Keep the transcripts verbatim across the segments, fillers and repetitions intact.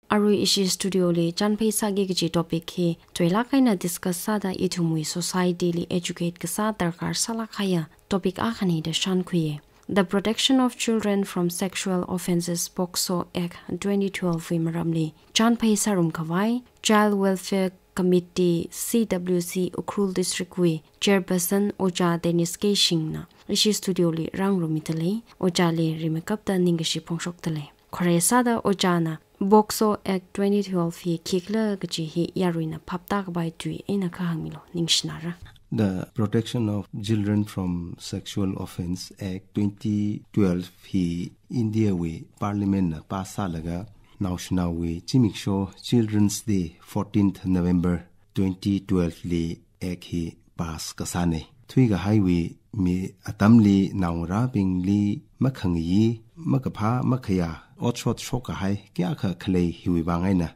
Arui ishi studio li chānphai sāki kaji topic hi, tuilāk eina discuss sāda ithumwui society li educate kasā darkar sālāk kahaiya topic akhana da shānkhuiya. The Protection of Children from Sexual Offences POCSO Act twenty twelve wui maramli chānphai sārum khavai, Child Welfare Committee C W C Ukhrul District wui Chairperson Ojā Dennis Keishing na ishi studio li rāngarummi dalei, Ojā li rimeikapta ningkashi phongshok dalei. Khare sāda Ojā na POCSO Act twenty twelve hi khikhala kaji hi yaruina phaptā khavai tui eina kha hāngmilu, ningshinara. The Protection of Children from Sexual Offences Act twenty twelve hi India wui Parliament na pass sālaga naoshinaowui zimiksho Children's Day, fourteenth November twenty twelve li Act hi pass kasāna. Thuikahaiwui mi atamli naongarābingli makhangayi, makaphā, makhayā, otshot shok kahai kayākha khalei hiwui vang eina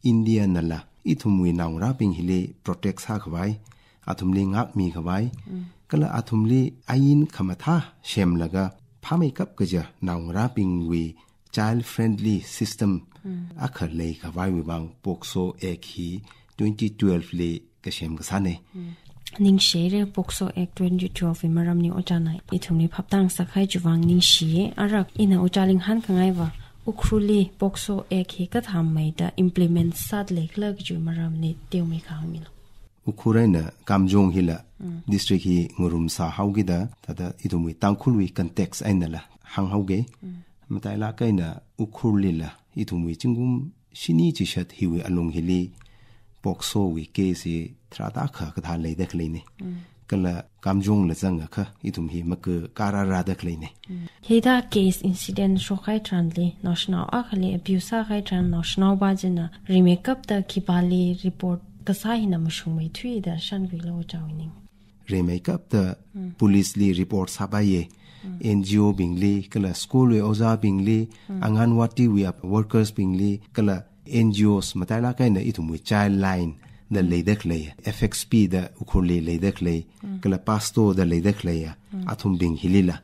India nala ithumwui naongarābing hili protect sā khavai, athumli ngākmi khavai, kala athumli ain khamathā semlaga phāmeikap kaja naongarābingwui child friendly system akha lei khavaiwui vang POCSO Act hi twenty twelve li kasem kasāna. Ningshire, POCSO Act twenty twelve wui maramli Ojā na ithumli phaptāngasak kahai chiwui vang ningshiya. Ara ina Ojāli ngahānkangaiva, Ukhrulli POCSO Act hi kathāmeida implement sāda leikhala kajiwui maramli teomeikha hāngmilu. Ukhrul eina Kamjong hila district hi ngarumsā haokida, thāda ithumwui Tangkhulwui context einala hānghaoga. Matailāk eina Ukhrullila ithumwui zingkum shini chishat hiwui alung hili POCSO wui case hi tharāda kha kathā leida khaleina. Kala Kamjongla zangakha ithum hi maka kararada khaleina. Hithā case incident shokkahai tharanli, naoshinao akhali abuse sākahai tharan naoshinaova china rimeikapta khipāli report kasā hina mashungmeithuida shānkhuilu Ojāwui ning. Rimeikapta police li report sāpaiya. N G O bingli, kala school wui ojābingli, Anganwadi wui workers bingli, kala N G Os matailāk eina ithumwui Childline da leida khalei, F X P da Ukhrulli leida khalei, kala PASTO da leida khaleiya athumbing hilila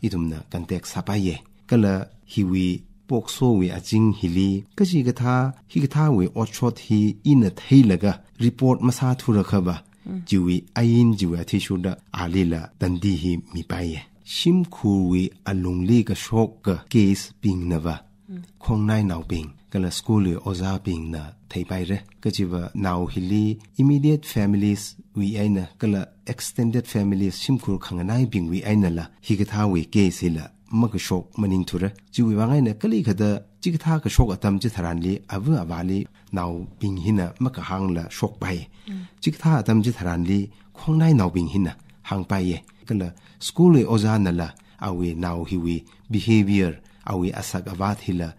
ithumna contact sāpaiya. Kala hiwui POCSO wui azing hili kachikathā, hikathāwui otshot hi ina theilaga report masāthura khava, chiwui ain chiwui athishurda alila tandi hi mipaiya. Shimkhurwui alungli kashok ka case bingnava khongnainaobing kala school wui ojābingna theipaira. Kajiva nao hili immediate families wui eina kala extended families, shimkhur khanganaibingwui einala hikathāwui case hila makashok maningthura. Chiwui vang eina kalikhada chikathā kashok atam chitharanli ava avāli naobing hina makahāngla shokpai. Chikathā atam chitharanli khongnainaobing hina hāngpaiya. Kala school wui ojānala awui nao hiwui behavior, awui asak avat hila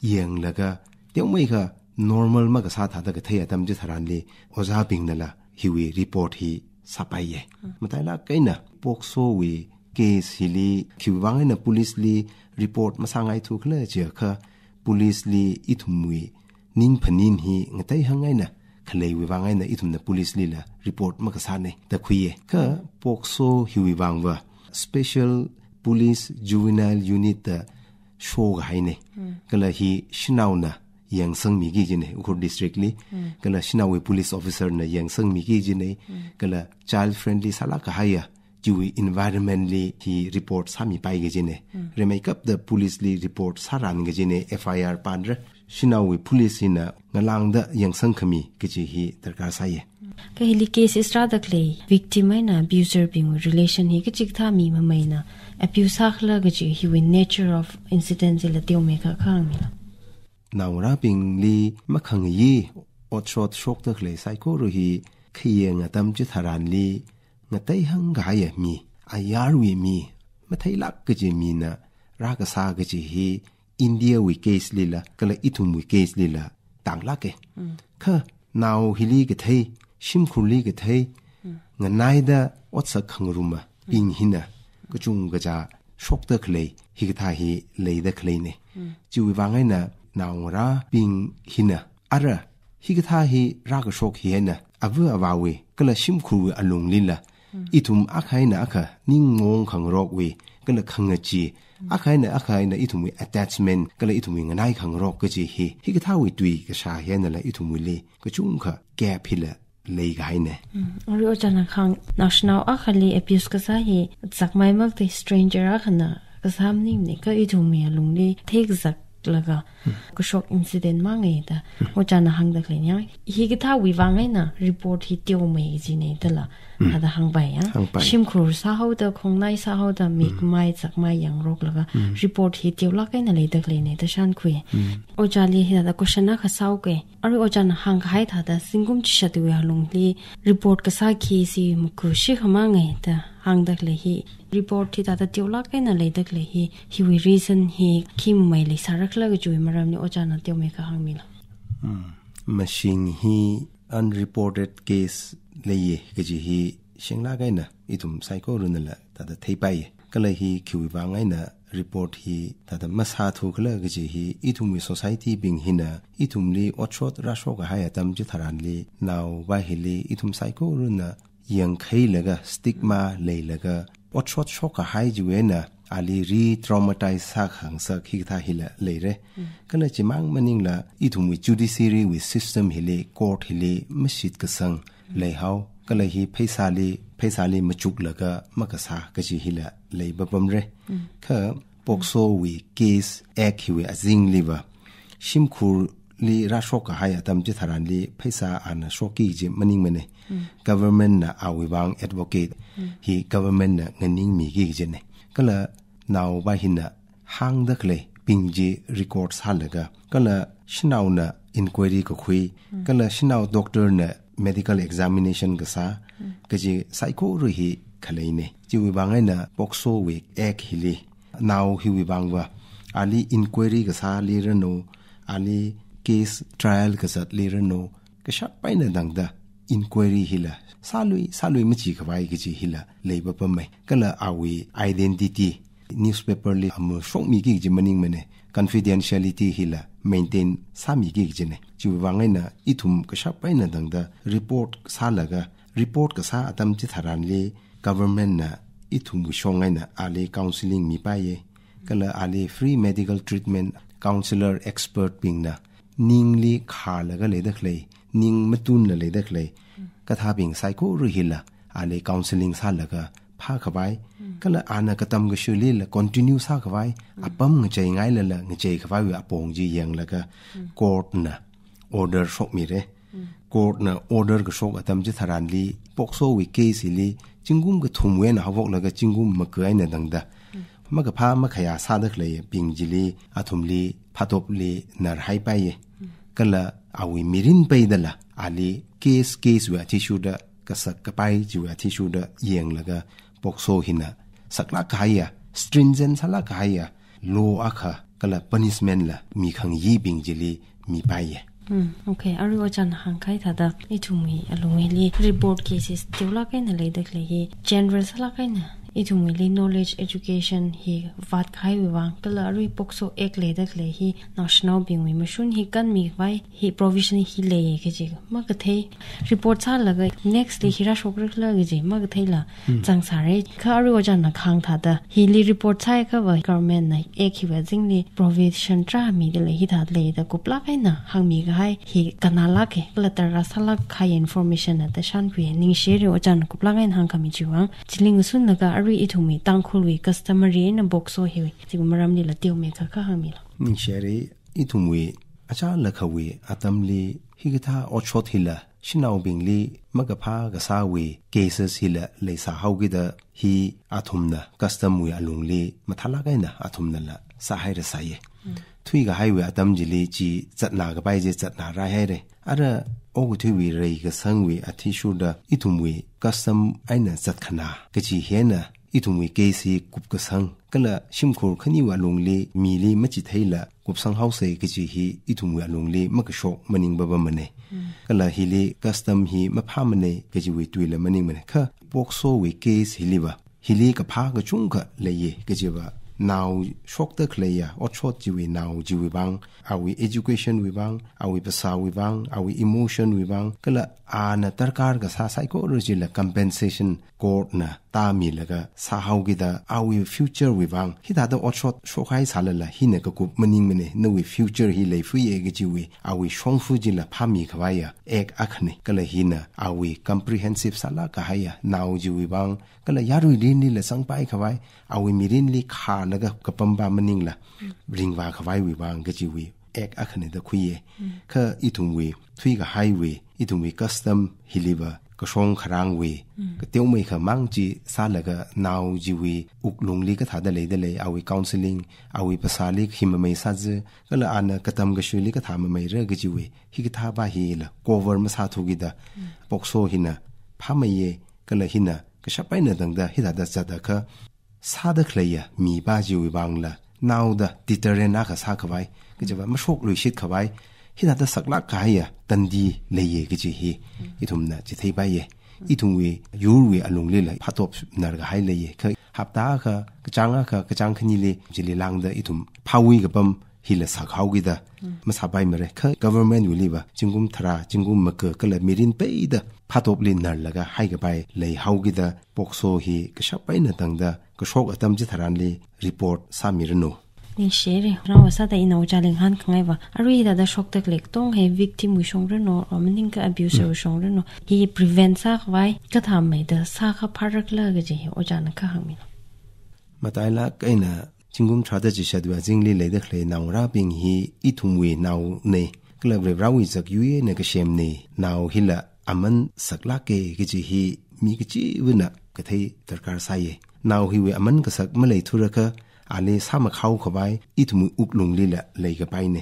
yanglaga teomeikha normal makasā thāda kathei atam chitharanli ojābingnala hiwui report hi sāpaiya. Matailāk eina POCSO wui case hili khiwui vang eina police li report masāngaithu khala jiakha, police li ithumwui ning phaning hi ngateihang eina khaleiwui vang eina ithumna police lila report makasāna da khuiya. Kha POCSO hiwui vangva Special Police Juvenile Unit da shokahaina. Kala hi shanaona yangsangmiki jina Ukhrul district li. Kala shanaowui police officer na yangsangmiki jina. Kala child friendly sālāk kahaiya chiwui environment li hi report sāmipai kajina. Rimeikapta police li report sāran kajina, F I R panra. Shanaowui police hina ngalāngda yangsangkhami kaji hi darkar sāya. Kha hili case rāda khalei victim eina abuser bingwui relation hi kachikathā mi mameina abuse sākhala kaji hiwui nature of incident hila teomeikha kha hāngmilu. Naongarābingli makhangayi otshot shokda khalei saikora hi khayang atam chitharanli ngateihang kahaiya mi, ayarwui mi, matheilāk kaji mina rākasā kaji hi India wui case lila kala ithumwui case lila tānglāka. Kha nao hili kathei, shimkhurli kathei, nganaida otsak khangaruma bing hina kachungkha shokda khalei hikathā hi leida khaleina. Chiwui vang eina naongarābing hina ara hikathā hi rākashok hi eina ava avāwui kala shimkhurwui alunglila ithum akha eina akha ning ngong khangarokwui kala khangachee Akha eina, akha eina ithumwui attachment, kala ithumwui nganai khangarok kaji hi, hikathāwui tui kashā hi einala ithumwuili kachungkha gap hila leikahaina. Mm. Arui ojāna kahāng, naoshinao akhali abuse kasā hi zakmai makatei, stranger akhana kasā maningmana, kha ithumwui alungli theizaklaga kashok incident mangai da ojāna hāngda khalei nia. Hikathāwui vang eina report hi teomei kajina dala. Mm. Thāda hāngpai ya. Hāngpai. Shimkhur sāhaoda, khongnai sāhaoda, mikmai, zakmai yangroklaga report hi teolāk eina leida khaleina da shānkhui. Mm. Ojāli hithāda question akha sāuke. Arui ojāna hāngkahai thāda zingkum chishatwui alungli report kasā case hi makushi khamangai da hāngda khalei hi, report hithāda teolāk eina leida khalei hi, hiwui reason hi khi mamei leisārakhala kajiwui maramli ojāna teomeikha hāngmilu. Mm. Mashing hi unreported case leiya kaji hi shenglāk eina ithum saikoranala thāda theipaiya. Kala hi khiwui vang eina report hi thāda masāthukhala kaji hi, ithumwui society bing hina ithumli otshot rāshok kahai atam chitharanli, naovā hili ithum saikorana yangkhailaga, stigma leilaga, otshot shok kahai chiwui eina ali re-traumatize sākhangasak hikathā hila leira. Mm. Kala chimang maningla ithumwui judiciary wui system hili, court hili mashitkasang leihao, kala hi pheisāli, pheisāli machuklaga makasā kaji hila leipapamra. Mm. Kha POCSO wui case act hiwui azingliva, shimkhurli rāshok kahai atam chitharanli pheisā ana shokki kaji maningmana. Mm. Government na awui vang advocate, mm, hi government na nganingmiki kajina. Kala naovā hina hāngda khaleibing chi record sālaga, kala shanaona inquiry kakhui, mm, kala shanao doctor na medical examination kasā, mm, kaji saikora hi khaleina. Chiwui vang eina POCSO wui act hili, nao hiwui vangva, ali inquiry kasāli ranu, ali case trial kazatli ranu, kashap eina tangda inquiry hila sālui, sālui machi khavai kaji hila leipapamei. Kala awui identity, newspaper li amashokmiki kaji maningmana, confidentiality hila maintain sāmiki kajina. Chiwui vang eina ithum kashap eina tangda report sālaga, report kasā atam chitharanli government na ithumwui shong eina ali counseling mipaiya. Kala ali free medical treatment, counselor expert bingna ningli khālaga leida khalei, ning matunla leida khalei kathābing saikora hila ali counseling sālaga phākhavai, mm, kala ana katam kashulila continue sākhavai, mm, apam ngacheingailala ngacheikhavaiwui apong chi yanglaga, mm, court na order shokmira. Mm. Court na order kashok atam chitharanli, POCSO wui case hili zingkum kathumwui eina haophoklaga zingkum maka eina tangda, mm, makaphā makhayā sāda khaleibing chili athumli phatopli narhaipaiya. Mm. Kala awui mirin peidala ali case, case wui athishurda, kasak kapai chiwui athishurda yanglaga POCSO hina saklāk kahaiya, stringent sālāk kahaiya law akha kala punishment la mikhangayi bing chili mipaiya. Hmm, okay. Arui ojāna hāngkahai thāda ithumwui alungli report cases teolāk eina leida khalei hi general sālāk eina ithumwuili knowledge education hi vātkahaiwui vang, kala arui POCSO Act leida khalei hi naoshinaobingwui mashun hi kanmikhavai hi provision hi leiya kaji makathei, report sālaga next li hi rāshokrakhala kaji makatheila, hmm, zangsāra. Kha arui ojāna kahāng thāda hili report sāhaiakhava government na act hiwui azingli provision tarā midalei, hithāda leida kuplāk eina hāngmikahai hi kannalāka, kala tarākha sālāk kahai information na da shānkhui. Ningshira ojāna kuplāk eina hāngkhami chiwui vang. Chili ngashunlaga arui ithumwui Tangkhulwui customary eina POCSO hiwui, chiwui maramlila teomeikha kha hāngmilu. Ningshira, ithumwui achālakhawui atamli hikathā otshot hila shanaobingli makaphā kasāwui cases hila leisāhaokida hi athumna custom wui alungli mathālāk eina athumnala sāhairasaiya. Mm. Thuikahaiwui atam chili chi zatna kapai chi zatna raihaira. Ara okathuiwui reikasangwui athishurda ithumwui custom eina zatkhanā kaji hi eina ithumwui case hi kupkasang, kala shimkhur khaniwui alungli mili machitheila kupsanghaosa kaji hi ithumwui alungli makashok maningpapamana. Mm. Kala hili custom hi maphāmana kajiwui tuila maningmana. Kha POCSO wui case hiliva, hili kaphā kachungkha leiya kajiva, nao shokda khaleiya otshot chiwui, nao chiwui vang, awui education wui vang, awui phasāwui vang, awui emotion wui vang, kala ana darkar kasā saikora chila compensation court na tāmilaga sāhaokida awui future wui vang, hithāda otshot shokhai sālala hina kakup maningmana, nawui future hi leifuiya kajiwui awui shongfa chila phāmi khavaiya act akhana, kala hina awui comprehensive sālāk kahaiya nao chiwui vang, kala yarui mirinlila zangpai khavai, awui mirinli khālaga kapam pa maningla ringvā khavaiwui vang kajiwui act akhana da khuiya. Kha ithumwui thuikahaiwui, ithumwui custom hiliva kashong kharangwui kateomeikha mang chi sālaga nao chiwui wuklungli kathāda leida lei, awui counselling, awui phasāli hi mamei sāzi, kala ana katam kashuili kathā mameira kajiwui hikathā pa hila cover masāthukida POCSO hina phāmeiya, kala hina kashap eina tangda hithāda zatakha sāda khaleiya mi pa chiwui vangla naoda deterrent akha sākhavai, kajiva mashokluishit khavai, hithāda saklāk kahaiya tandi leiya kaji hi ithumna chitheipaiya. Ithumwui yurwui alunglila phatop narkahai leiya. Kha hapta akha, kachāng akha, kachāng khanili chili lāngda ithum phāwui kapam hila sākhaokida masāpaimara. Kha government wuiliva zingkum tharā, zingkum maka kala mirin peida phatopli narlaga haikapai leihaokida POCSO hi kashap eina tangda kashok atam chitharanli report sāmiranu. Ningshire, rao sāda ina ojāli ngahānkangaiva, arui hithāda shokda khalei katonga hi victim wui shongranu, or maningakha abuser wui shongranu, hi prevent sākhavai kathāmeida sākha phārakhala kaji hi ojāna kha hāngmilu. Matailāk eina zingkum tharāda chishatwui azingli leida khalei naongarābing hi ithumwui naona, kala Varivarāwui zakyui eina kasemna. Nao hila aman saklāka kaji hi mi kachivana kathei darkar sāya. Nao hiwui aman kasak maleithurakha, ali sāmakhao khavai ithumwui wuklunglila leikapaina.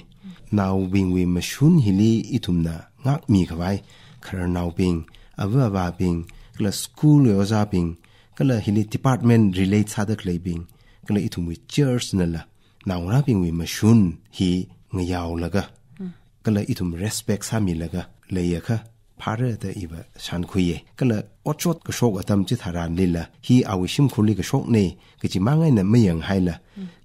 Naobingwui mashun hili ithumna ngākmi khavai, khararnaobing, ava avābing, kala school ojābing, kala hili department relate sāda khaleibing, kala ithumwui church nala naongarābingwui mashun hi ngayaolaga, kala ithum respect sāmilaga leiakha phāra da iva shānkhuiya. Kala otshot kashok atam chitharanlila hi awui shimkhurli kashokna kaji mang eina mayanghaila,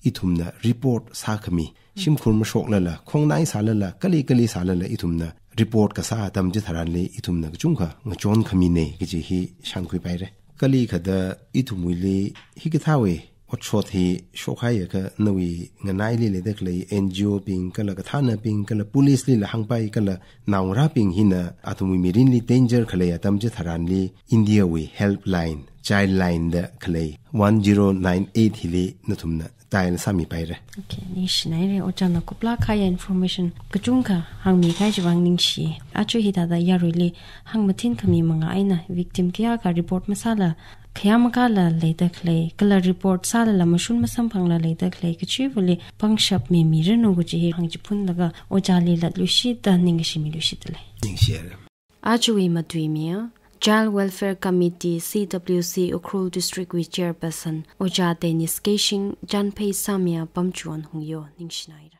ithumna report sākhami, shimkhur mashoklala, khongnai sālala, kali kali sālala ithumna report kasā atam chitharanli ithumna kachungkha ngachonkhamina kaji hi shānkhuipaira. Kalikhada ithumwuili hikathāwui otshot hi shokhaiakha nawui nganaili leida khalei N G O bing, kala kathānabing, kala police lila hāngpai, kala naongarābing hina athumwui mirinli danger khalei atam chitharanli India wui helpline, Childline da khalei one zero nine eight hili nathumna dial sāmipaira. Okay, ningshinaira, ojāna kuplāk kahaiya information kachungkha hāngmikahai chiwui vang ningshi. Aja hithāda yaruili hāngmathinkhami manga eina victim kayākha report masāla, khayā makāla leida khalei, kala report sālala mashun masamphangla leida khalei kachivali pangshap mimiranu kaji hi hāngchiphunlaga ojāli latluishitda ningkashi miluishitda lei. Ningshihaira. Ajawui matuimiya, Child Welfare Committee, C W C, Ukhrul District wui Chairperson, Ojā Dennis Keishing, Chanphei Samia Pamchuan Hungyo, ningshinaira.